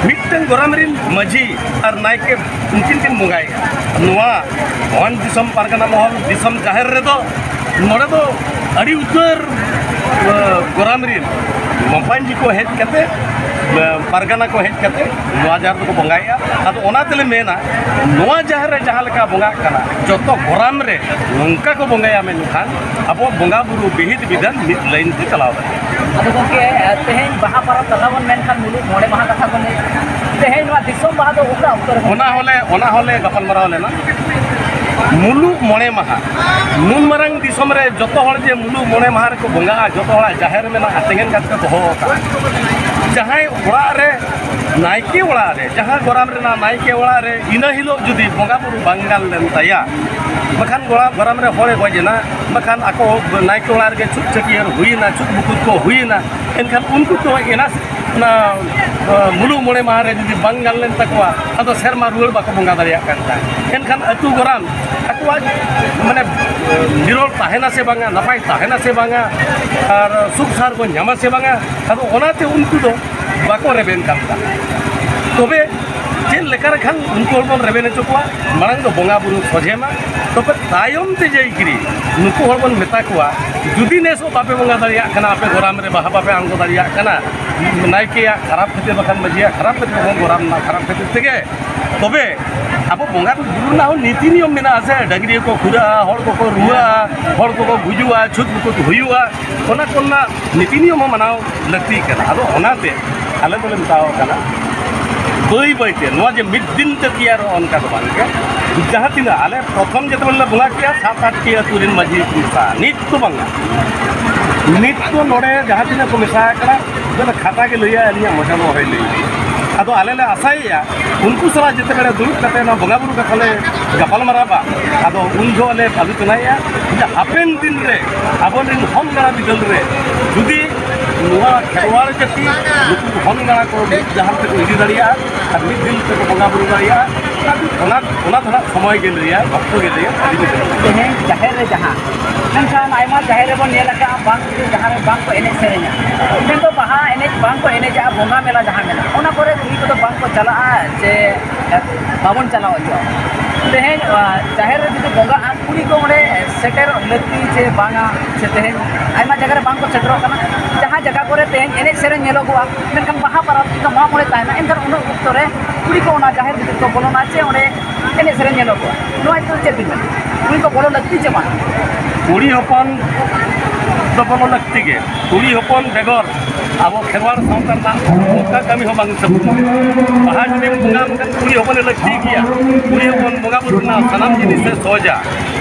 ᱢᱤᱫᱴᱟᱝ ᱜᱚᱨᱟᱢ ᱨᱤᱱ ᱢᱟᱹᱡᱷᱤ ᱟᱨ ᱱᱟᱭᱠᱮ, ᱩᱱᱠᱤᱱ ᱠᱤᱱ ᱵᱚᱸᱜᱟᱭᱮᱫᱼᱟ᱾ ᱱᱚᱣᱟ ᱢᱚᱦᱟᱱ ᱫᱤᱥᱚᱢ ᱯᱟᱨᱜᱟᱱᱟ ᱢᱚᱦᱚᱞ ᱫᱤᱥᱚᱢ ᱡᱟᱦᱮᱨ ᱨᱮᱫᱚ, ᱱᱚᱰᱮ ᱫᱚ ᱟᱹᱰᱤ ᱩᱛᱟᱹᱨ, ᱮ, ᱜᱚᱨᱟᱢ ᱨᱤᱱ ᱢᱟᱯᱟᱧᱡᱤ ᱠᱚ ᱦᱮᱡ ᱠᱟᱛᱮ, ᱮ, ᱯᱟᱨᱜᱟᱱᱟ ᱠᱚ ᱦᱮᱡ ᱠᱟᱛᱮ ᱱᱚᱣᱟ ᱡᱟᱦᱮᱨ ᱫᱚᱠᱚ ᱵᱚᱸᱜᱟᱭᱮᱫᱼᱟ᱾ ᱟᱫᱚ ᱚᱱᱟ ᱛᱮᱞᱮ ᱢᱮᱱᱟ, ᱱᱚᱣᱟ ᱡᱟᱦᱮᱨ ᱨᱮ ᱡᱟᱦᱟᱸ ᱞᱮᱠᱟ ᱵᱚᱸᱜᱟᱜ ᱠᱟᱱᱟ, ᱡᱚᱛᱚ ᱜᱚᱨᱟᱢ ᱨᱮ ᱱᱚᱝᱠᱟ ᱠᱚ ᱵᱚᱸᱜᱟᱭᱟ, ᱢᱮᱱᱠᱷᱟᱱ ᱟᱵᱚ ᱵᱚᱸᱜᱟ ᱵᱩᱨᱩ ᱵᱤᱦᱤᱫ ᱵᱤᱫᱷᱟᱱ ᱢᱤᱫ ᱞᱟᱭᱤᱱ ᱛᱮ ᱪᱟᱞᱟᱣ ᱫᱟᱲᱮᱭᱟᱜᱼᱟ᱾ ᱟᱫᱚ ᱜᱚᱢᱠᱮ, ᱛᱮᱦᱮᱧ ᱵᱟᱦᱟ ᱯᱚᱨᱚᱵᱽ ᱠᱟᱛᱷᱟ ᱵᱚᱱ ᱢᱮᱱᱠᱷᱟᱱ ᱢᱩᱞᱩᱫ ᱢᱚᱬᱮ ᱢᱟᱦᱟ ᱠᱟᱛᱷᱟ ᱵᱚᱱ ᱞᱟᱹᱭ, ᱛᱮᱦᱮᱧ ᱱᱚᱣᱟ ᱫᱤᱥᱚᱢ ᱵᱟᱦᱟ ᱫᱚ ᱚᱠᱟ ᱚᱠᱛᱚ ᱨᱮ ᱵᱚᱱ ᱚᱱᱟ ᱦᱚᱸᱞᱮ, ᱚᱱᱟ ᱦᱚᱸᱞᱮ ᱜᱟᱯᱟᱞᱢᱟᱨᱟᱣ ᱞᱮᱱᱟ᱾ ᱢᱩᱞᱩᱜ ᱢᱚᱬᱮ ᱢᱟᱦᱟ, ᱱᱩᱱ ᱢᱟᱨᱟᱝ ᱫᱤᱥᱚᱢ ᱨᱮ ᱡᱚᱛᱚ ᱦᱚᱲ ᱡᱮ ᱢᱩᱞᱩᱜ ᱢᱚᱬᱮ ᱢᱟᱦᱟ ᱨᱮᱠᱚ ᱵᱚᱸᱜᱟᱜᱼᱟ, ᱡᱚᱛᱚ ᱦᱚᱲᱟᱜ ᱡᱟᱦᱮᱨ ᱢᱮᱱᱟᱜᱼᱟ, ᱛᱮᱸᱜᱮᱱ ᱠᱟᱛᱮ ᱠᱚ ᱫᱚᱦᱚ ᱟᱠᱟᱫᱼᱟ᱾ ᱡᱟᱦᱟᱸᱭ ᱚᱲᱟᱜ ᱨᱮ ᱱᱟᱭᱠᱮ ᱚᱲᱟᱜ ᱨᱮ, ᱡᱟᱦᱟᱸ ᱜᱚᱨᱟᱢ ᱨᱮᱱᱟᱜ ᱱᱟᱭᱠᱮ ᱚᱲᱟᱜ ᱨᱮ ᱤᱱᱟᱹ ᱦᱤᱞᱳᱜ ᱡᱩᱫᱤ ᱵᱚᱸᱜᱟ ᱵᱩᱨᱩ ᱵᱟᱝ ᱜᱟᱱ ᱞᱮᱱ ᱛᱟᱭᱟ, ᱵᱟᱠᱷᱟᱱ ᱜᱚᱨᱟᱢ, ᱜᱚᱨᱟᱢ ᱨᱮ ᱦᱚᱲᱮ ᱜᱚᱡ ᱮᱱᱟ, ᱵᱟᱠᱷᱟᱱ ᱟᱠᱚ ᱱᱟᱭᱠᱮ ᱚᱲᱟᱜ ᱨᱮᱜᱮ ᱪᱷᱩᱛ ᱪᱷᱟᱹᱴᱭᱟᱹᱨ ᱦᱩᱭᱮᱱᱟ, ᱪᱷᱩᱛ ᱵᱩᱠᱩᱛ ᱠᱚ ᱦᱩᱭᱮᱱᱟ, ᱮᱱᱠᱷᱟᱱ ᱩᱱᱠᱩ ᱫᱚ ᱮᱱᱟ ᱚᱱᱟ, ᱟ, ᱢᱩᱞᱩᱜ ᱢᱚᱬᱮ ᱢᱟᱦᱟ ᱨᱮ ᱡᱩᱫᱤ ᱵᱟᱝ ᱜᱟᱱ ᱞᱮᱱ ᱛᱟᱠᱚᱣᱟ, ᱟᱫᱚ ᱥᱮᱨᱢᱟ ᱨᱩᱣᱟᱹᱲ ᱵᱟᱠᱚ ᱵᱚᱸᱜᱟ ᱫᱟᱲᱮᱭᱟᱜ ᱠᱟᱱ ᱛᱟᱦᱮᱸᱫ᱾ ᱮᱱᱠᱷᱟᱱ ᱟᱹᱛᱩ ᱜᱚᱨᱟᱢ ᱟᱠᱚᱣᱟᱜ, ᱢᱟᱱᱮ, ᱱᱤᱨᱚᱲ ᱛᱟᱦᱮᱱᱟ ᱥᱮ ᱵᱟᱝᱟ, ᱱᱟᱯᱟᱭ ᱛᱟᱦᱮᱱᱟ ᱥᱮ ᱵᱟᱝᱟ, ᱟᱨ ᱥᱩᱠ ᱥᱟᱨ ᱠᱚ ᱧᱟᱢᱟ ᱥᱮ ᱵᱟᱝᱟ, ᱟᱫᱚ ᱚᱱᱟᱛᱮ ᱩᱱᱠᱩ ᱫᱚ ᱵᱟᱠᱚ ᱨᱮᱵᱮᱱ ᱠᱟᱱ ᱛᱟᱦᱮᱸᱫ᱾ ᱛᱚᱵᱮ ᱪᱮᱫ ᱞᱮᱠᱟ ᱨᱮᱠᱷᱟᱱ ᱩᱱᱠᱩ ᱦᱚᱲ ᱵᱚᱱ ᱨᱮᱵᱮᱱ ᱦᱚᱪᱚ ᱠᱚᱣᱟ? ᱢᱟᱲᱟᱝ ᱫᱚ ᱵᱚᱸᱜᱟ ᱵᱩᱨᱩ ᱥᱚᱡᱷᱮ ᱢᱟ, ᱛᱚᱵᱮ ᱛᱟᱭᱚᱢ ᱛᱮ ᱡᱮᱭ ᱠᱤᱨᱤ ᱱᱩᱠᱩ ᱦᱚᱲ ᱵᱚᱱ ᱢᱮᱛᱟ ᱠᱚᱣᱟ, ᱡᱩᱫᱤ ᱱᱮᱥ ᱦᱚᱸ ᱵᱟᱯᱮ ᱵᱚᱸᱜᱟ ᱫᱟᱲᱮᱭᱟᱜ ᱠᱟᱱᱟ, ᱟᱯᱮ ᱜᱚᱨᱟᱢ ᱨᱮ ᱵᱟᱦᱟ ᱵᱟᱯᱮ ᱟᱬᱜᱚ ᱫᱟᱲᱮᱭᱟᱜ ᱠᱟᱱᱟ, ᱱᱟᱭᱠᱮᱭᱟᱜ ᱠᱷᱟᱨᱟᱯ ᱠᱷᱟᱹᱛᱤᱨ, ᱵᱟᱠᱷᱟᱱ ᱢᱟᱹᱡᱷᱤᱭᱟᱜ ᱠᱷᱟᱨᱟᱯ ᱠᱷᱟᱹᱛᱤᱨ, ᱵᱟᱠᱷᱟᱱ ᱜᱚᱨᱟᱢ ᱨᱮᱱᱟᱜ ᱠᱷᱟᱨᱟᱯ ᱠᱷᱟᱹᱛᱤᱨ ᱛᱮᱜᱮ, ᱛᱚᱵᱮ ᱟᱵᱚ ᱵᱚᱸᱜᱟ ᱵᱩᱨᱩ ᱨᱮᱱᱟᱜ ᱦᱚᱸ ᱱᱤᱛᱤ ᱱᱤᱭᱚᱢ ᱢᱮᱱᱟᱜᱼᱟ ᱥᱮ, ᱰᱟᱹᱝᱨᱤ ᱠᱚ ᱠᱷᱩᱨᱟᱹᱜᱼᱟ, ᱦᱚᱲ ᱠᱚᱠᱚ ᱨᱩᱣᱟᱹᱜᱼᱟ, ᱦᱚᱲ ᱠᱚᱠᱚ ᱜᱩᱡᱩᱜᱼᱟ, ᱪᱷᱩᱛ ᱵᱩᱠᱩᱛ ᱦᱩᱭᱩᱜᱼᱟ, ᱚᱱᱟ ᱠᱚᱨᱮᱱᱟᱜ ᱱᱤᱛᱤ ᱱᱤᱭᱚᱢ ᱦᱚᱸ ᱢᱟᱱᱟᱣ ᱞᱟᱹᱠᱛᱤᱜ ᱠᱟᱱᱟ᱾ ᱟᱫᱚ ᱚᱱᱟᱛᱮ ᱟᱞᱮ ᱫᱚᱞᱮ ᱢᱮᱛᱟᱣ ᱠᱟᱱᱟ, ᱵᱟᱹᱭ ᱵᱟᱹᱭᱛᱮ ᱱᱚᱣᱟ ᱡᱮ ᱢᱤᱫ ᱫᱤᱱ ᱛᱮ ᱛᱮᱭᱟᱨᱚᱜᱼᱟ, ᱚᱱᱠᱟ ᱫᱚ ᱵᱟᱝ ᱜᱮ᱾ ᱡᱟᱦᱟᱸ ᱛᱤᱱᱟᱹᱜ ᱟᱞᱮ ᱯᱨᱚᱛᱷᱚᱢ ᱡᱮᱛᱮ ᱵᱮᱞᱮ ᱞᱮ ᱵᱚᱸᱜᱟ ᱠᱮᱜᱼᱟ, ᱥᱟᱛ ᱟᱴ ᱴᱤ ᱟᱹᱛᱩ ᱨᱮᱱ ᱢᱟᱹᱡᱷᱤ ᱠᱚ ᱢᱮᱥᱟ, ᱱᱤᱛ ᱫᱚ ᱵᱟᱝᱟ, ᱱᱤᱛ ᱫᱚ ᱱᱚᱰᱮ ᱡᱟᱦᱟᱸ ᱛᱤᱱᱟᱹᱜ ᱠᱚ ᱢᱮᱥᱟ ᱟᱠᱟᱱᱟ, ᱚᱱᱟ ᱫᱚ ᱠᱷᱟᱛᱟ ᱜᱮ ᱞᱟᱹᱭᱟ, ᱟᱹᱞᱤᱧᱟᱜ ᱢᱚᱪᱟ ᱫᱚ ᱚᱦᱚᱭ ᱞᱟᱹᱭ ᱜᱮᱭᱟ᱾ ᱟᱫᱚ ᱟᱞᱮ ᱞᱮ ᱟᱥᱟᱭᱮᱫᱼᱟ, ᱩᱱᱠᱩ ᱥᱟᱞᱟᱜ ᱡᱮᱛᱮ ᱵᱮᱲᱟ ᱫᱩᱲᱩᱵ ᱠᱟᱛᱮ ᱱᱚᱣᱟ ᱵᱚᱸᱜᱟ ᱵᱩᱨᱩ ᱠᱟᱛᱷᱟ ᱞᱮ ᱜᱟᱯᱟᱞ ᱢᱟᱨᱟᱣᱟ, ᱟᱫᱚ ᱩᱱ ᱡᱚᱦᱚᱜ ᱞᱮ ᱟᱞᱳᱪᱚᱱᱟᱭᱮᱫᱼᱟ ᱡᱮ ᱦᱟᱯᱮᱱ ᱫᱤᱱ ᱨᱮ ᱟᱵᱚᱨᱮᱱ ᱦᱚᱱ ᱜᱟᱬᱟ ᱵᱤᱫᱟᱹᱞ ᱨᱮ ᱡᱩᱫᱤ ᱱᱚᱣᱟ ᱠᱷᱮᱨᱣᱟᱲ ᱡᱟᱹᱛᱤ ᱱᱩᱠᱩ ᱦᱚᱱ ᱜᱟᱬᱟ ᱠᱚ ᱢᱤᱫ ᱰᱟᱦᱟᱨ ᱛᱮᱠᱚ ᱤᱫᱤ ᱫᱟᱲᱮᱭᱟᱜᱼᱟ ᱟᱨ ᱢᱤᱫ ᱫᱤᱱ ᱛᱮᱠᱚ ᱵᱚᱸᱜᱟ ᱵᱩᱨᱩ ᱫᱟᱲᱮᱭᱟᱜᱼᱟ, ᱚᱱᱟ, ᱚᱱᱟ ᱫᱚ ᱦᱟᱸᱜ ᱥᱚᱢᱚᱭ ᱜᱮ ᱞᱟᱹᱭᱟ, ᱚᱠᱛᱚ ᱜᱮ ᱞᱟᱹᱭᱟ, ᱟᱹᱞᱤᱧ ᱫᱚ ᱛᱮᱦᱮᱧ ᱡᱟᱦᱮᱨ ᱨᱮ ᱡᱟᱦᱟᱸ, ᱢᱮᱱᱠᱷᱟᱱ ᱟᱭᱢᱟ ᱡᱟᱦᱮᱨ ᱨᱮᱵᱚᱱ ᱧᱮᱞ ᱟᱠᱟᱫᱼᱟ, ᱵᱟᱝ ᱡᱟᱦᱟᱸ ᱨᱮ ᱵᱟᱝ ᱠᱚ ᱮᱱᱮᱡ ᱥᱮᱨᱮᱧᱟ, ᱢᱮᱱᱫᱚ ᱵᱟᱦᱟ ᱮᱱᱮᱡ ᱵᱟᱝ ᱠᱚ ᱮᱱᱮᱡᱟ, ᱵᱚᱸᱜᱟ ᱢᱮᱞᱟ ᱡᱟᱦᱟᱸ ᱢᱮᱱᱟᱜᱼᱟ, ᱚᱱᱟ ᱠᱚᱨᱮ ᱠᱩᱲᱤ ᱠᱚᱫᱚ ᱵᱟᱝ ᱠᱚ ᱪᱟᱞᱟᱜᱼᱟ, ᱥᱮ ᱵᱟᱵᱚᱱ ᱪᱟᱞᱟᱣ ᱦᱚᱪᱚᱜᱼᱟ᱾ ᱛᱮᱦᱮᱧ, ᱟ, ᱡᱟᱦᱮᱨ ᱨᱮ ᱡᱩᱫᱤ ᱵᱚᱸᱜᱟᱜᱼᱟ, ᱠᱩᱲᱤ ᱠᱚ ᱚᱸᱰᱮ ᱥᱮᱴᱮᱨᱚᱜ ᱞᱟᱹᱠᱛᱤ ᱥᱮ ᱵᱟᱝᱟ, ᱥᱮ ᱛᱮᱦᱮᱧ ᱟᱭᱢᱟ ᱡᱟᱭᱜᱟ ᱨᱮ ᱵᱟᱝ ᱠᱚ ᱥᱮᱴᱮᱨᱚᱜ ᱠᱟᱱᱟ᱾ ᱡᱟᱦᱟᱸ ᱡᱟᱭᱜᱟ ᱠᱚᱨᱮ ᱛᱮᱦᱮᱧ ᱮᱱᱮᱡ ᱥᱮᱨᱮᱧ ᱧᱮᱞᱚᱜᱚᱜᱼᱟ, ᱢᱮᱱᱠᱷᱟᱱ ᱵᱟᱦᱟ ᱯᱚᱨᱚᱵᱽ ᱠᱤᱝᱵᱟ ᱢᱟᱜ ᱢᱚᱬᱮ ᱛᱟᱦᱮᱱᱟ, ᱮᱱᱠᱷᱟᱱ ᱩᱱᱟᱹ ᱚᱠᱛᱚ ᱨᱮ ᱠᱩᱲᱤ ᱠᱚ ᱚᱱᱟ ᱡᱟᱦᱮᱨ ᱵᱷᱤᱛᱤᱨ ᱠᱚ ᱵᱚᱞᱚᱱᱟ ᱪᱮ ᱚᱸᱰᱮ ᱮᱱᱮᱡ ᱥᱮᱨᱮᱧ ᱧᱮᱞᱚᱜᱚᱜᱼᱟ᱾ ᱱᱚᱣᱟ ᱤᱫᱤ ᱠᱟᱛᱮ ᱪᱮᱫ ᱵᱤᱱ ᱢᱮᱱᱟ? ᱠᱩᱲᱤ ᱠᱚ ᱵᱚᱞᱚ ᱞᱟᱹᱠᱛᱤ ᱪᱮ ᱵᱟᱝ? ᱠᱩᱲᱤ ᱦᱚᱯᱚᱱ ᱫᱚ ᱵᱚᱞᱚ ᱞᱟᱹᱠᱛᱤ ᱜᱮ᱾ ᱠᱩᱲᱤ ᱦᱚᱯᱚᱱ ᱵᱮᱜᱚᱨ ᱟᱵᱚ ᱠᱷᱮᱨᱣᱟᱲ ᱥᱟᱶᱛᱟ ᱨᱮᱱᱟᱜ ᱚᱠᱟ ᱠᱟᱹᱢᱤ ᱦᱚᱸ ᱵᱟᱝ ᱥᱟᱹᱵᱩᱫᱚᱜᱼᱟ᱾ ᱵᱟᱦᱟ ᱡᱩᱫᱤᱢ ᱵᱚᱸᱜᱟ ᱢᱮᱱᱠᱷᱟᱱ ᱠᱩᱲᱤ ᱦᱚᱯᱚᱱᱮ ᱞᱟᱹᱠᱛᱤ ᱜᱮᱭᱟ᱾ ᱠᱩᱲᱤ ᱦᱚᱯᱚᱱ ᱵᱚᱸᱜᱟ ᱵᱩᱨᱩ ᱨᱮᱱᱟᱜ ᱥᱟᱱᱟᱢ ᱡᱤᱱᱤᱥᱮ ᱥᱚᱡᱟ᱾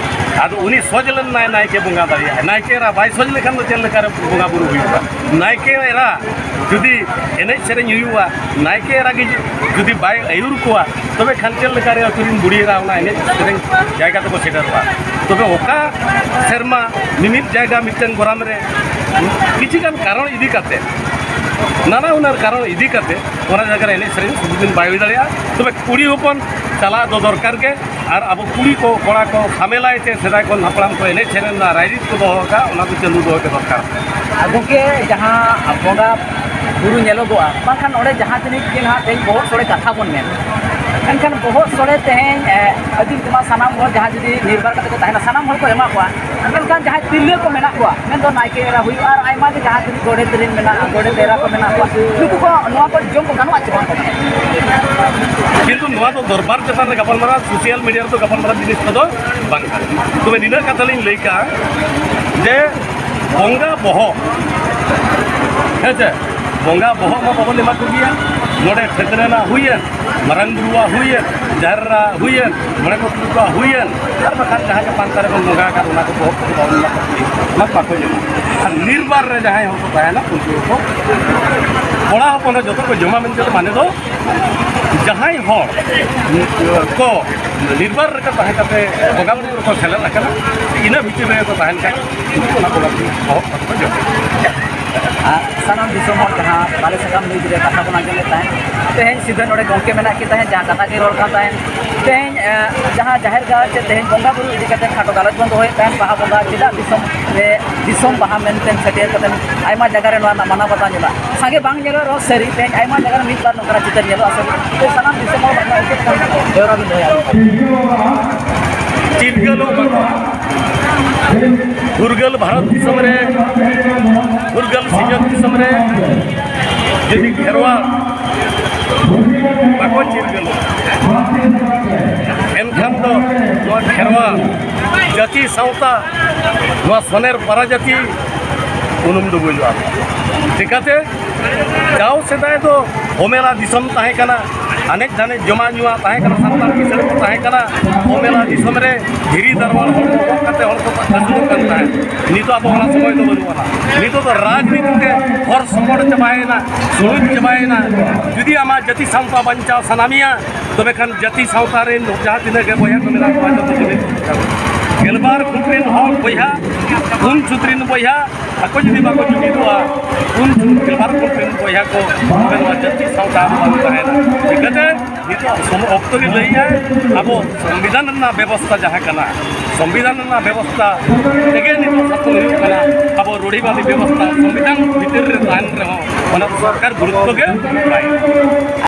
ᱟᱫᱚ ᱩᱱᱤ ᱥᱚᱡᱽ ᱞᱮᱱ ᱱᱟᱭ ᱱᱟᱭᱠᱮ ᱵᱚᱸᱜᱟ ᱫᱟᱲᱮᱭᱟᱜᱼᱟ᱾ ᱱᱟᱭᱠᱮ ᱮᱨᱟ ᱵᱟᱭ ᱥᱚᱡᱽ ᱞᱮᱠᱷᱟᱱ ᱫᱚ ᱪᱮᱫ ᱞᱮᱠᱟᱨᱮ ᱵᱚᱸᱜᱟ ᱵᱩᱨᱩ ᱦᱩᱭᱩᱜᱼᱟ? ᱱᱟᱭᱠᱮ ᱮᱨᱟ ᱡᱩᱫᱤ ᱮᱱᱮᱡ ᱥᱮᱨᱮᱧ ᱦᱩᱭᱩᱜᱼᱟ, ᱱᱟᱭᱠᱮ ᱮᱨᱟ ᱜᱮ ᱡᱩᱫᱤ ᱵᱟᱭ ᱟᱹᱭᱩᱨ ᱠᱚᱣᱟ, ᱛᱚᱵᱮ ᱠᱷᱟᱱ ᱪᱮᱫ ᱞᱮᱠᱟᱨᱮ ᱟᱹᱛᱩ ᱨᱤᱱ ᱵᱩᱲᱦᱤ ᱮᱨᱟ ᱚᱱᱟ ᱮᱱᱮᱡ ᱥᱮᱨᱮᱧ ᱡᱟᱭᱜᱟ ᱛᱮᱠᱚ ᱥᱮᱴᱮᱨᱚᱜᱼᱟ? ᱛᱚᱵᱮ ᱚᱠᱟ ᱥᱮᱨᱢᱟ ᱢᱤᱢᱤᱫ ᱡᱟᱭᱜᱟ ᱢᱤᱫᱴᱟᱝ ᱜᱚᱨᱟᱢ ᱨᱮ ᱠᱤᱪᱷᱩ ᱜᱟᱱ ᱠᱟᱨᱚᱱ ᱤᱫᱤ ᱠᱟᱛᱮ, ᱱᱟᱱᱟ ᱦᱩᱱᱟᱹᱨ ᱠᱟᱨᱚᱱ ᱤᱫᱤ ᱠᱟᱛᱮ ᱚᱱᱟ ᱡᱟᱭᱜᱟ ᱨᱮ ᱮᱱᱮᱡ ᱥᱮᱨᱮᱧ ᱥᱩᱫᱷᱩ ᱫᱤᱱ ᱵᱟᱭ ᱦᱩᱭ ᱫᱟᱲᱮᱭᱟᱜᱼᱟ᱾ ᱛᱚᱵᱮ ᱠᱩᱲᱤ ᱦᱚᱯᱚᱱ ᱪᱟᱞᱟᱜ ᱫᱚ ᱫᱚᱨᱠᱟᱨ ᱜᱮ᱾ ᱟᱨ ᱟᱵᱚ ᱠᱩᱲᱤ ᱠᱚ, ᱠᱚᱲᱟ ᱠᱚ ᱥᱟᱢᱮᱞᱟᱭ ᱛᱮ ᱥᱮᱫᱟᱭ ᱠᱷᱚᱱ ᱦᱟᱯᱲᱟᱢ ᱠᱚ ᱮᱱᱮᱡ ᱥᱮᱨᱮᱧ ᱨᱮᱱᱟᱜ ᱨᱟᱭᱨᱤᱛ ᱠᱚ ᱫᱚᱦᱚ ᱟᱠᱟᱫ, ᱚᱱᱟ ᱫᱚ ᱪᱟᱹᱞᱩ ᱫᱚᱦᱚ ᱜᱮ ᱫᱚᱨᱠᱟᱨ᱾ ᱟᱨ ᱜᱚᱢᱠᱮ, ᱡᱟᱦᱟᱸ ᱵᱚᱸᱜᱟ ᱵᱩᱨᱩ ᱧᱮᱞᱚᱜᱚᱜᱼᱟ, ᱵᱟᱝᱠᱷᱟᱱ ᱚᱸᱰᱮ ᱡᱟᱦᱟᱸ ᱛᱤᱱᱟᱹᱜ ᱜᱮ ᱱᱟᱦᱟᱜ ᱛᱮᱦᱮᱧ ᱵᱚᱦᱚᱜ ᱥᱚᱲᱮ ᱠᱟᱛᱷᱟ ᱵᱚᱱ ᱢᱮᱱ, ᱢᱮᱱᱠᱷᱟᱱ ᱵᱚᱦᱚᱜ ᱥᱚᱲᱮ ᱛᱮᱦᱮᱧ, ᱮ, ᱟᱹᱫᱤᱢ ᱠᱚᱢᱟ ᱥᱟᱱᱟᱢ ᱦᱚᱲ ᱡᱟᱦᱟᱸ ᱡᱩᱫᱤ ᱱᱤᱨᱵᱟᱨ ᱠᱟᱛᱮ ᱠᱚ ᱛᱟᱦᱮᱱᱟ, ᱥᱟᱱᱟᱢ ᱦᱚᱲ ᱠᱚ ᱮᱢᱟ ᱠᱚᱣᱟ᱾ ᱢᱮᱱᱠᱷᱟᱱ ᱡᱟᱦᱟᱸᱭ ᱛᱤᱨᱞᱟᱹ ᱠᱚ ᱢᱮᱱᱟᱜ ᱠᱚᱣᱟ, ᱢᱮᱱᱫᱚ ᱱᱟᱭᱠᱮ ᱮᱨᱟ ᱦᱩᱭᱩᱜ ᱟᱨ ᱟᱭᱢᱟ ᱜᱮ ᱡᱟᱦᱟᱸ ᱛᱤᱱᱟᱹᱜ ᱜᱚᱰᱮᱛ ᱨᱮᱱ ᱢᱮᱱᱟᱜᱼᱟ, ᱜᱚᱰᱮᱛ ᱮᱨᱟ ᱠᱚ ᱢᱮᱱᱟᱜ ᱠᱚᱣᱟ, ᱱᱩᱠᱩ ᱠᱚ ᱱᱚᱣᱟ ᱠᱚ ᱡᱚᱢ ᱠᱚ ᱜᱟᱱᱚᱜᱼᱟ ᱪᱮ ᱵᱟᱝ ᱠᱚ ᱜᱟᱱᱚᱜᱼᱟ? ᱠᱤᱱᱛᱩ ᱱᱚᱣᱟ ᱫᱚ ᱫᱚᱨᱵᱟᱨ ᱪᱮᱛᱟᱱ ᱨᱮ ᱜᱟᱯᱟᱞᱢᱟᱨᱟᱣ, ᱥᱳᱥᱟᱞ ᱢᱤᱰᱤᱭᱟ ᱨᱮᱫᱚ ᱜᱟᱯᱟᱞᱢᱟᱨᱟᱣ ᱡᱤᱱᱤᱥ ᱠᱚᱫᱚ ᱵᱟᱝ ᱠᱟᱱᱟ᱾ ᱛᱚᱵᱮ ᱱᱤᱱᱟᱹᱜ ᱠᱟᱛᱷᱟ ᱞᱤᱧ ᱞᱟᱹᱭ ᱠᱟᱜᱼᱟ ᱡᱮ ᱵᱚᱸᱜᱟ ᱵᱚᱦᱚᱜ, ᱦᱮᱸ ᱪᱮ, ᱵᱚᱸᱜᱟ ᱵᱚᱦᱚᱜ ᱢᱟ ᱵᱟᱵᱚᱱ ᱮᱢᱟ ᱠᱚᱜᱮᱭᱟ᱾ ᱱᱚᱰᱮ ᱠᱷᱮᱛ ᱨᱮᱱᱟᱜ ᱦᱩᱭᱮᱱ, ᱢᱟᱨᱟᱝ ᱵᱩᱨᱩᱣᱟᱜ ᱦᱩᱭᱮᱱ, ᱡᱟᱦᱮᱨ ᱮᱨᱟ ᱦᱩᱭᱮᱱ, ᱢᱚᱬᱮ ᱠᱚ ᱛᱩᱨᱩᱭ ᱠᱚᱣᱟᱜ ᱦᱩᱭᱮᱱ, ᱟᱨ ᱵᱟᱠᱷᱟᱱ ᱡᱟᱦᱟᱸ ᱜᱮ ᱯᱟᱱᱛᱟ ᱨᱮᱵᱚᱱ ᱵᱚᱸᱜᱟ ᱟᱠᱟᱫ, ᱚᱱᱟ ᱠᱚ ᱵᱚᱦᱚᱜ ᱠᱚᱫᱚ ᱵᱟᱵᱚᱱ ᱮᱢᱟ ᱠᱚᱣᱟ, ᱚᱱᱟ ᱠᱚ ᱵᱟᱠᱚ ᱧᱟᱢᱟ᱾ ᱟᱨ ᱱᱤᱨ ᱱᱤᱨᱵᱟᱨ ᱨᱮ ᱡᱟᱦᱟᱸᱭ ᱦᱚᱲ ᱠᱚ ᱛᱟᱦᱮᱱᱟ, ᱩᱱᱠᱩ ᱠᱚ ᱠᱚᱲᱟ ᱦᱚᱯᱚᱱ ᱦᱚᱸ ᱡᱚᱛᱚ ᱠᱚ ᱡᱚᱢᱟ ᱢᱮᱱᱛᱮ ᱫᱚ, ᱢᱟᱱᱮ ᱫᱚ ᱡᱟᱦᱟᱸᱭ ᱦᱚᱲ ᱠᱚ ᱱᱤᱨᱵᱟᱨ ᱨᱮ ᱛᱟᱦᱮᱸ ᱠᱟᱛᱮ ᱵᱚᱸᱜᱟ ᱵᱩᱨᱩ ᱨᱮᱠᱚ ᱥᱮᱞᱮᱫ ᱟᱠᱟᱱᱟ, ᱤᱱᱟᱹ ᱵᱷᱤᱛᱤᱨ ᱨᱮᱜᱮ ᱠᱚ ᱛᱟᱦᱮᱱ ᱠᱟᱱᱟ, ᱩᱱᱠᱩ ᱚᱱᱟ ᱵᱚᱸᱜᱟ ᱵᱩᱨᱩ ᱦᱚᱦᱚ ᱠᱟᱛᱮ ᱠᱚ ᱡᱚᱢᱟ᱾ ᱟᱨ ᱥᱟᱱᱟᱢ ᱫᱤᱥᱚᱢ ᱦᱚᱲ ᱡᱟᱦᱟᱸ ᱵᱟᱞᱮ ᱥᱟᱠᱟᱢ ᱱᱤᱭᱩᱡᱽ ᱨᱮ ᱠᱟᱛᱷᱟ ᱵᱚᱱ ᱟᱸᱡᱚᱢᱮᱫ ᱛᱟᱦᱮᱸᱫ, ᱛᱮᱦᱮᱧ ᱥᱤᱫᱷᱟᱹ ᱱᱚᱰᱮ ᱜᱚᱢᱠᱮ ᱢᱮᱱᱟᱜ ᱠᱤᱱ ᱛᱟᱦᱮᱸᱫ, ᱡᱟᱦᱟᱸ ᱠᱟᱛᱷᱟ ᱜᱮ ᱨᱚᱲ ᱠᱟᱱ ᱛᱟᱦᱮᱸᱫ᱾ ᱛᱮᱦᱮᱧ, ᱮ, ᱡᱟᱦᱟᱸ ᱡᱟᱦᱮᱨ ᱜᱟᱲ ᱪᱮ ᱛᱮᱦᱮᱧ ᱵᱚᱸᱜᱟ ᱵᱩᱨᱩ ᱤᱫᱤ ᱠᱟᱛᱮ ᱠᱷᱟᱴᱚ ᱜᱟᱞᱚᱪ ᱵᱚᱱ ᱫᱚᱦᱚᱭᱮᱫ ᱛᱟᱦᱮᱸᱫ, ᱵᱟᱦᱟ ᱵᱚᱸᱜᱟ ᱪᱮᱫᱟᱜ ᱫᱤᱥᱚᱢ ᱨᱮ ᱫᱤᱥᱚᱢ ᱵᱟᱦᱟ ᱢᱮᱱᱛᱮ ᱪᱷᱟᱹᱴᱭᱟᱹᱨ ᱠᱟᱛᱮ ᱟᱭᱢᱟ ᱡᱟᱭᱜᱟ ᱨᱮ ᱱᱚᱣᱟ ᱨᱮᱱᱟᱜ ᱢᱟᱱᱟᱣ ᱵᱟᱛᱟᱣ ᱧᱮᱞᱚᱜᱼᱟ᱾ ᱥᱟᱸᱜᱮ ᱵᱟᱝ ᱧᱮᱞᱚᱜ ᱨᱮᱦᱚᱸ ᱥᱟᱹᱨᱤ, ᱛᱮᱦᱮᱧ ᱟᱭᱢᱟ ᱡᱟᱭᱜᱟ ᱨᱮ ᱢᱤᱫ ᱵᱟᱨ ᱱᱚᱝᱠᱟᱱᱟᱜ ᱪᱤᱛᱟᱹᱨ ᱧᱮᱞᱚᱜᱼᱟ ᱥᱟᱹᱨᱤ᱾ ᱛᱚ ᱥᱟᱱᱟᱢ ᱫᱤᱥᱚᱢ ᱦᱚᱲ ᱵᱟᱠᱷᱨᱟ ᱪᱮᱫ ᱠᱟᱱ ᱵᱮᱣᱨᱟ ᱵᱤᱱ ᱫᱚᱦᱚᱭᱟ? ᱪᱤᱨᱜᱟᱹᱞᱚᱜ ᱢᱟᱠᱚ᱾ ᱯᱷᱩᱨᱜᱟᱹᱞ ᱵᱷᱟᱨᱚᱛ ᱫᱤᱥᱚᱢ ᱨᱮ, ᱯᱷᱩᱨᱜᱟᱹᱞ ᱥᱤᱧᱚᱛ ᱫᱤᱥᱚᱢ ᱨᱮ ᱡᱩᱫᱤ ᱠᱷᱮᱨᱣᱟᱲ ᱵᱟᱠᱚ ᱪᱤᱨᱜᱟᱹᱞᱚᱜᱼᱟ, ᱮᱱᱠᱷᱟᱱ ᱫᱚ ᱱᱚᱣᱟ ᱠᱷᱮᱨᱣᱟᱲ ᱡᱟᱹᱛᱤ ᱥᱟᱶᱛᱟ, ᱱᱚᱣᱟ ᱥᱚᱱᱮᱨ ᱯᱟᱨᱟ ᱡᱟᱹᱛᱤ ᱩᱱᱩᱢ ᱰᱩᱵᱩᱡᱚᱜᱼᱟ᱾ ᱪᱤᱠᱟᱹᱛᱮ? ᱡᱟᱣ ᱥᱮᱫᱟᱭ ᱫᱚ ᱦᱚᱢᱮᱞᱟ ᱫᱤᱥᱚᱢ ᱛᱟᱦᱮᱸ ᱠᱟᱱᱟ, ᱟᱱᱮᱡ ᱫᱷᱟᱱᱮᱡ ᱡᱚᱢᱟᱜ ᱧᱩᱣᱟᱜ ᱛᱟᱦᱮᱸ ᱠᱟᱱᱟ, ᱥᱟᱱᱛᱟᱲ ᱠᱤᱥᱟᱹᱬ ᱠᱚ ᱛᱟᱦᱮᱸ ᱠᱟᱱᱟ᱾ ᱦᱚᱢᱮᱞᱟ ᱫᱤᱥᱚᱢ ᱨᱮ ᱫᱷᱤᱨᱤ ᱫᱟᱨᱣᱟᱲ ᱦᱚᱲ ᱠᱚ ᱜᱚᱜ ᱠᱟᱛᱮ ᱦᱚᱲ ᱠᱚ ᱟᱹᱥᱩᱞᱚᱜ ᱠᱟᱱ ᱛᱟᱦᱮᱸᱫ᱾ ᱱᱤᱛᱚᱜ ᱟᱵᱚ ᱚᱱᱟ ᱥᱚᱢᱚᱭ ᱫᱚ ᱵᱟᱹᱱᱩᱜ ᱟᱱᱟ᱾ ᱱᱤᱛᱚᱜ ᱫᱚ ᱨᱟᱡᱽᱱᱤᱛᱤ ᱛᱮ ᱦᱚᱲ ᱥᱚᱢᱚᱲ ᱪᱟᱵᱟᱭᱮᱱᱟ, ᱥᱩᱲᱩᱡ ᱪᱟᱵᱟᱭᱮᱱᱟ᱾ ᱡᱩᱫᱤ ᱟᱢᱟᱜ ᱡᱟᱹᱛᱤ ᱥᱟᱶᱛᱟ ᱵᱟᱧᱪᱟᱣ ᱥᱟᱱᱟ ᱢᱮᱭᱟ, ᱛᱚᱵᱮ ᱠᱷᱟᱱ ᱡᱟᱹᱛᱤ ᱥᱟᱶᱛᱟ ᱨᱮᱱ ᱡᱟᱦᱟᱸ ᱛᱤᱱᱟᱹᱜ ᱜᱮ ᱵᱚᱭᱦᱟ ᱠᱚ ᱢᱮᱱᱟᱜ ᱠᱚᱣᱟ, ᱡᱚᱛᱚ ᱡᱩᱢᱤᱫ ᱫᱚᱨᱠᱟᱨ᱾ ᱜᱮᱞᱵᱟᱨ ᱠᱷᱩᱸᱴ ᱨᱮᱱ ᱦᱚᱲ ᱵᱚᱭᱦᱟ, ᱯᱩᱱ ᱪᱷᱩᱛ ᱨᱮᱱ ᱵᱚᱭᱦᱟ, ᱟᱠᱚ ᱡᱩᱫᱤ ᱵᱟᱠᱚ ᱡᱩᱢᱤᱫᱚᱜᱼᱟ, ᱯᱩᱱ ᱪᱷᱩᱛ ᱜᱮᱞᱵᱟᱨ ᱠᱷᱩᱸᱴ ᱨᱮᱱ ᱵᱚᱭᱦᱟ ᱠᱚ, ᱛᱚᱵᱮ ᱱᱚᱣᱟ ᱡᱟᱹᱛᱤ ᱥᱟᱶᱛᱟ ᱟᱵᱚ ᱵᱟᱝ ᱛᱟᱦᱮᱱᱟ᱾ ᱪᱤᱠᱟᱹᱛᱮ? ᱱᱤᱛᱚᱜ ᱥᱚᱢᱚᱭ ᱚᱠᱛᱚ ᱜᱮ ᱞᱟᱹᱭᱮᱜᱼᱟᱭ, ᱟᱵᱚ ᱥᱚᱝᱵᱤᱫᱷᱟᱱ ᱨᱮᱱᱟᱜ ᱵᱮᱵᱚᱥᱛᱷᱟ ᱡᱟᱦᱟᱸ ᱠᱟᱱᱟ, ᱥᱚᱝᱵᱤᱫᱷᱟᱱ ᱨᱮᱱᱟᱜ ᱵᱮᱵᱚᱥᱛᱷᱟ ᱛᱮᱜᱮ ᱱᱤᱛᱚᱜ ᱥᱟᱥᱚᱱ ᱦᱩᱭᱩᱜ ᱠᱟᱱᱟ᱾ ᱟᱵᱚ ᱨᱩᱲᱤᱵᱟᱫᱤ ᱵᱮᱵᱚᱥᱛᱷᱟ ᱥᱚᱝᱵᱤᱫᱷᱟᱱ ᱵᱷᱤᱛᱤᱨ ᱨᱮ ᱛᱟᱦᱮᱱ ᱨᱮᱦᱚᱸ, ᱚᱱᱟ ᱫᱚ ᱥᱚᱨᱠᱟᱨ ᱜᱩᱨᱩᱛᱛᱚ ᱜᱮ ᱵᱟᱭ ᱮᱢᱟ᱾